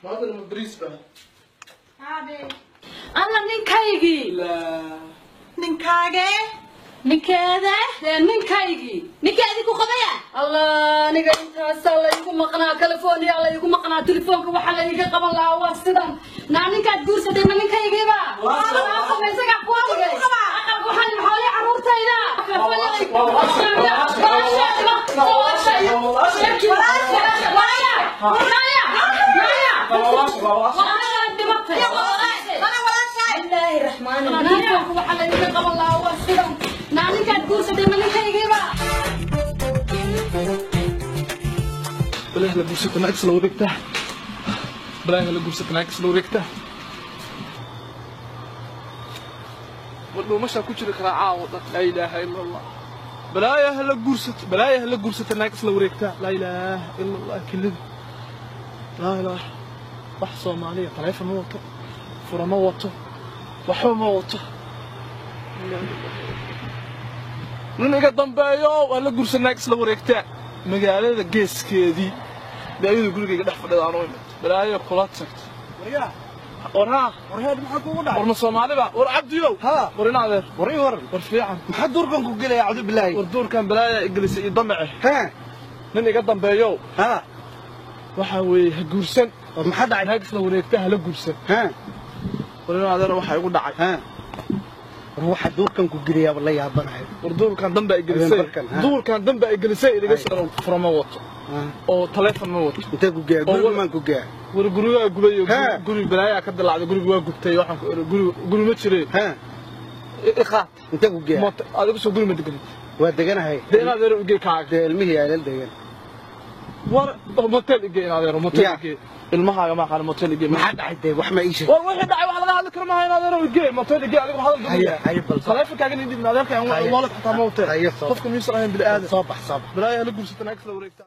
Maadana ma bariis baa? Alla ninkaygii. Ninkaagee? Ninkeeda? Ninkaygii. Ninkeedii ku qabaya? Allah, aniga intaasaa la igu maqnaa, California la igu maqnaa, telefoonka waxaa la iga qaban lahaa waa sidan. Naa ninkaad guursatay ma ninkaygiiba? Waa isagaa ku adigay. Aqalka waxaan xoolii carruurtayda. Bismillaahi raxmaani Telefoonka waxaa la iga qaban lahaa waa sidan. Naa ninkaad guursatay ma ninkaygiiba? Balaahi la guursata naag isla wareegtaa. Balaahi la guursata naag isla wareegtaa. War dhuumashaa ku jiri karaa caawa dhan. Laa ilaaha ila Allah. Balaayaha la guursato, balaayaha la guursata naag isla wareegtaa. Laa ilaaha ila Allah kelida. Laa ilaaha. Wax Soomaaliya taleefon ma wato, fura ma wato, waxba ma wato. Nin iga dambeeyo waa la guursan naag isla wareegtaa. Magaalada geeskeedii dee ayadu gurigayga dhex fadhida aan u imid. Balaayo kula tagto. Waryaa, War haa, warheed maxaa kugu dhacay? War ma Soomaaliba? War Cabdiyow. Haa. War ina adeer. War ii waran. War fiican. Maxaa duurkan ku gelaya, cabdu bilaahi? War duurkan balaaya igelisay iyo damace. Haa, Nin iga dambeeyo haa, waxa weeye ha guursan. War maxaa dhacay? Naag isla wareegta hala guursan. Haa, War ina adeer waxaa igu dhacay. Haa. War waxaa duurkan ku gelayaa la yaabanayo. War duurkan danba igelisay. Habeen barkan, haa. Duurkan danba igelisay idiga soo fura ma wato. Haa. Oo taleefon ma wato. Intee ku geeyaa? Oo Guriga maan ku geeyaa? War gurigaa gubay oo Haa. guri balaayaa ka dilaacday, guriga waa gubtay, waxaan ku iri guri guri ma jiray. Haa, Iqaat. Intee ku geeyaa? Moto adigu soo guri ma deganid. Waa deganahay. Dee inaad adeer igey kaaga. Dee ilmihii aalal degan. War motel igey inaad adeer motel Ya. igey. Ilmahaaga ma aqaan motel igey. Maxaa dhacay dee? Wax ma ii sheeg. War wixii dhacay wax laga hadli karo maaha, inaad adeer igey motel igey adigu hadal Haya, haya, bal soo. Taleefankaaga nin dhibna adeerka aan Haya. walad xataa ma wateen. Haya, soo. Qofka miyuusan ahayn bini aadan. Soo bax, soo bax. Balaayaa la guursata naag isla wareegta.